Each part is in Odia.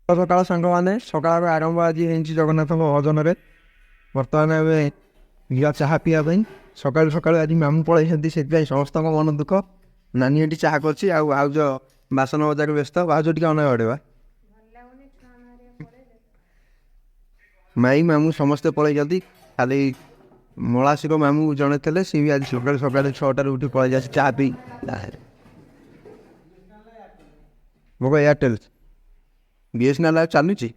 ସକାଳ ସାଙ୍ଗମାନେ, ସକାଳର ଆରମ୍ଭ ଆଜି ହେଇଛି ଜଗନ୍ନାଥଙ୍କ ଭଜନରେ। ବର୍ତ୍ତମାନ ଏବେ ଯିବା ଚାହା ପିଇବା ପାଇଁ। ସକାଳୁ ସକାଳୁ ଆଜି ମାମୁଁ ପଳେଇଛନ୍ତି, ସେଥିପାଇଁ ସମସ୍ତଙ୍କ ମନ ଦୁଃଖ। ନାନୀ ଏଠି ଚାହା କରୁଛି ଆଉ ଭାଉଜ ବାସନ ମଜାରେ ବ୍ୟସ୍ତ। ଭାଉଜ ଟିକେ ଅନାଇ ବାଡ଼େଇବା। ମାଇଁ ମାମୁଁ ସମସ୍ତେ ପଳେଇଛନ୍ତି, ଖାଲି ମଳାଶିର ମାମୁଁ ଜଣେ ଥିଲେ, ସିଏ ବି ଆଜି ସକାଳୁ ସକାଳୁ 6ଟାରୁ ଉଠି ପଳେଇ ଯାଉଛି ଚାହା ପିଇ। ମୋ ଏୟାରଟେଲ୍ ବିଏସ୍ଏନ୍ଏଲ୍ ଆଉ ଚାଲୁଛି।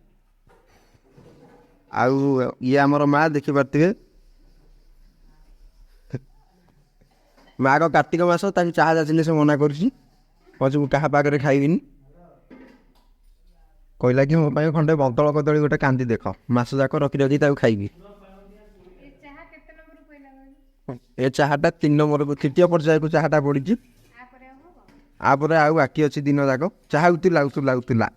ଆଉ ଇଏ ଆମର ମା ଦେଖିପାରୁଥିବେ, ମାଆର କାର୍ତ୍ତିକ ମାସ, ତାକୁ ଚାହା ଯାଚିଲେ ସେ ମନା କରୁଛି, କହୁଛି ମୁଁ କାହା ପାଖରେ ଖାଇବିନି। କହିଲା କି ମୋ ପାଇଁ ଖଣ୍ଡେ ବନ୍ତଳ କଦଳୀ ଗୋଟେ କାନ୍ଦି ଦେଖ, ମାସ ଯାକ ରଖି ରଖି ତାକୁ ଖାଇବି। ଏ ଚାହାଟା 3 ନମ୍ବରକୁ, ତୃତୀୟ ପର୍ଯ୍ୟାୟକୁ ଚାହାଟା ପଡ଼ିଛି। ଆପରେ ଆଉ ବାକି ଅଛି ଦିନ ଯାକ ଚାହା ଉତୁଲା ଉତୁଲା ଉତୁଲା।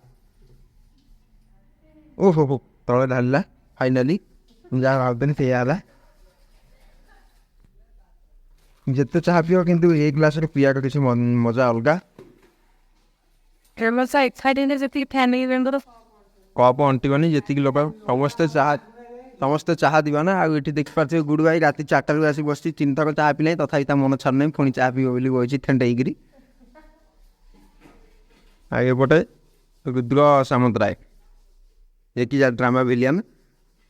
ଓହୋ ହୋ, ତଳେ ଢାଳିଲା। ଫାଇନାଲି ମୁଁ ଯାହା ଭାବୁଥିଲି ସେଇଆ ହେଲା। ଯେତେ ଚାହା ପିଅ କିନ୍ତୁ ଏଇ ଗ୍ଲାସରେ ପିଇବାର କିଛି ମଜା ଅଲଗା। କପ୍ ଅଣ୍ଟିବନି ଯେତିକି ଲୋକ, ସମସ୍ତେ ଚାହା, ସମସ୍ତେ ଚାହା ଦିବାନା। ଆଉ ଏଠି ଦେଖିପାରୁଥିବେ ଗୁଡ଼ୁ ଭାଇ ରାତି 4ଟାରୁ ଆସି ବସିଛି, 3 ଥର ଚାହା ପିଲାଣି, ତଥାପି ତା ମନ ଛାଡ଼ୁନାହିଁ, ପୁଣି ଚାହା ପିଇବ ବୋଲି ବସିଛି ଥେଣ୍ଟେଇକିରି। ଆଉ ଏପଟେ ରୁଦ୍ର ସାମନ୍ତରାୟ, ଯିଏକି ଡ୍ରାମା ଭିଲିଆନ୍,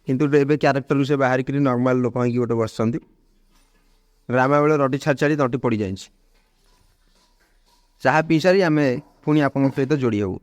କିନ୍ତୁ ଏବେ କ୍ୟାରେକ୍ଟରରୁ ସେ ବାହାରିକିରି ନର୍ମାଲ ଲୋକ ହେଇକି ଗୋଟେ ବସିଛନ୍ତି। ଡ୍ରାମା ବେଳେ ରଟି ଛାଡ଼ି ଛାଡ଼ି ତଣ୍ଟି ପଡ଼ିଯାଇଛି। ଚାହା ପିଇ ସାରି ଆମେ ପୁଣି ଆପଣଙ୍କ ସହିତ ଯୋଡ଼ି ହେବୁ।